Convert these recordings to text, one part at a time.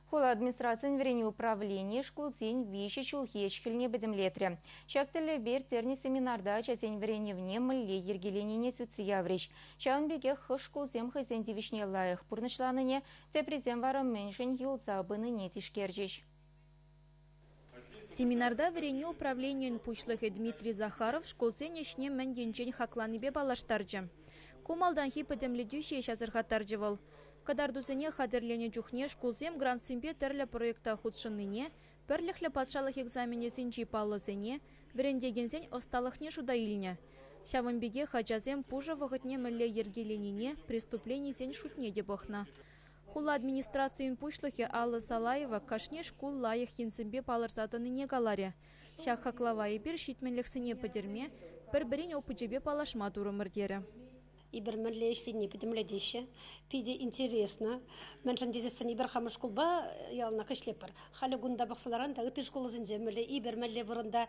Хула администрацийӗн вӗренӳ управленийӗ шкулсен 3 ҫулхи ӗҫ-хӗлне пӗтӗмлетрӗ. Ҫак тӗллевпе ирттернӗ семинарта ачасен вӗренӗвне мӗнле йӗркеленине сӳтсе яврӗҫ. Ҫавӑн пекех хӑш шкулсем хӑйсен тивӗҫне лайӑх пурнӑҫланине, теприсем вара мӗншӗн юлса пынине тишкерчӗҫ. Семинарта вӗренӳ управленийӗн пуҫлӑхӗ Дмитрий Захаров шкулсен ӗҫне мӗн енчен хакланипе паллаштарчӗ. Ку малтанхи пӗтӗмлетӳ ҫеҫ асӑрхаттарчӗ вӑл. Кӑтартусене хатӗрленӗ чухне шкулсем грантсемпе тӗрлӗ проекта хутшӑннине, пӗрлӗхлӗ патшалӑх экзаменӗсенчи паллӑсене, вӗрентекенсен ӑсталӑхне шута илнӗ. Ҫавӑн пекех ачасем пушӑ вӑхӑтне мӗнле йӗркеленине, преступленисен шутне те пӑхнӑ. Хула администрацийӗн пуҫлӑхӗ Алла Салаева кашни шкул лайӑх енсемпе палӑрса тӑнине каларӗ. Ҫак хаклава эпир ҫитменлӗхсене пӗтерме, пӗр-пӗрин опычӗпе паллашма турӑмӑр терӗ. Эпир мӗнле ӗҫленине пӗтӗмлетеҫҫӗ. Питӗ интересно. Мӗншӗн тесессӗн эпир хамӑр шкулпа яланах ӗҫлетпӗр. Халӗ кунта пӑхса ларан та ытти шкулсенче мӗнле эпир мӗнле вырӑнта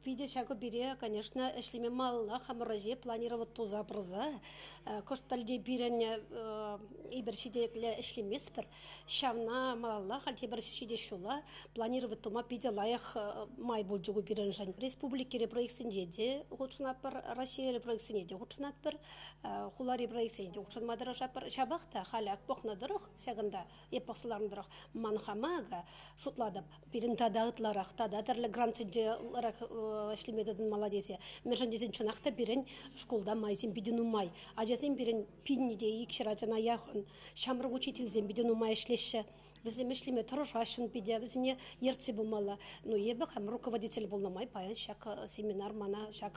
питӗ ҫакӑ пире, конечно, ӗҫлеме малалла хамӑр ӗҫе планировать туса пырса кӑшт тӗлте пирӗн эпир ҫителӗклӗ ӗҫлеместпӗр. Ҫавна малалла халь тепӗр ҫитес ҫула планировать тума питӗ лайӑх май пулчӗ ку пирӗншӗн. Республикӑри проектсенче те хутшӑнатпӑр, Раҫҫейри проектсене те хутшӑнатпӑр, хулари проектсене те хутшӑнма тӑрӑшатпӑр. Ҫапах та халӗ пӑхнӑ тӑрӑх ҫакӑнта эп пӑхса ларнӑ тӑрӑх ман хама акӑ шутлатӑп, пирӗн тата ытларах, тата тӗрлӗ грантсенче ытларах ӗҫлеме тытӑнмалла тесе. Мӗншӗн тесен чӑнах та пирӗн шкулта майсем питӗ нумай. Ачасем пирӗн пинне те 200 ачана яхӑн. Ҫамрӑк учительсем питӗ нумай ӗҫлеҫҫӗ. Вӗсем ӗҫлеме тӑрӑшаҫҫӗ питӗ, вӗсене ертсе пымалла. Ну, эпӗ хам руководитель пулнӑ май паян ҫак семинар мана ҫак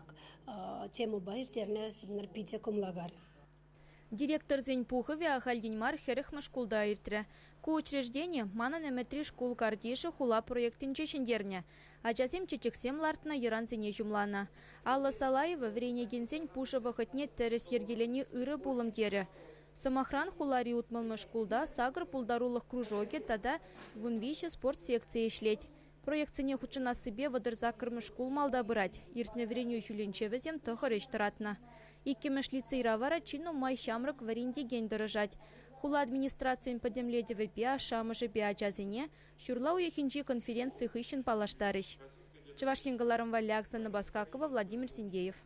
темӑпа ирттернӗ семинар питӗ кӑмӑла карӗ. Директорсен пухӑвӗ ахальтен мар 40-мӗш шкулта иртрӗ. Ку учреждени «Манӑн ӗмӗтри шкул картишӗ» хула проектӗнче ҫӗнтернӗ. Ачасем чечексем лартнӑ, йӑрансене ҫумланӑ. Алла Салаева вӗренекенсен пушӑ вӑхӑтне тӗрӗс йӗркелени ырӑ пулӑм терӗ. Сӑмахран, хулари 60-мӗш шкулта 8 пултарулӑх кружокӗ тата 13 спорт секцийӗ ӗҫлет. Проектсене хутшӑнассипе 38-мӗш шкул малта пырать. Иртнӗ вӗренӳ ҫулӗнче вӗсем 9 ӗҫ тӑратнӑ. Иккӗмӗш лицейра вара чи нумай ҫамрӑк вӗрентекен тӑрӑшать. Хула администрацийӗн пӗтӗмлетӗвӗпе ашшӗ-амӑшӗпе ачасене ҫурла уйӑхӗнчи конференци хыҫҫӑн паллаштарӗҫ. Чӑваш Ен кӑларӑм валли Оксана Баскакова, Владимир Синдеев.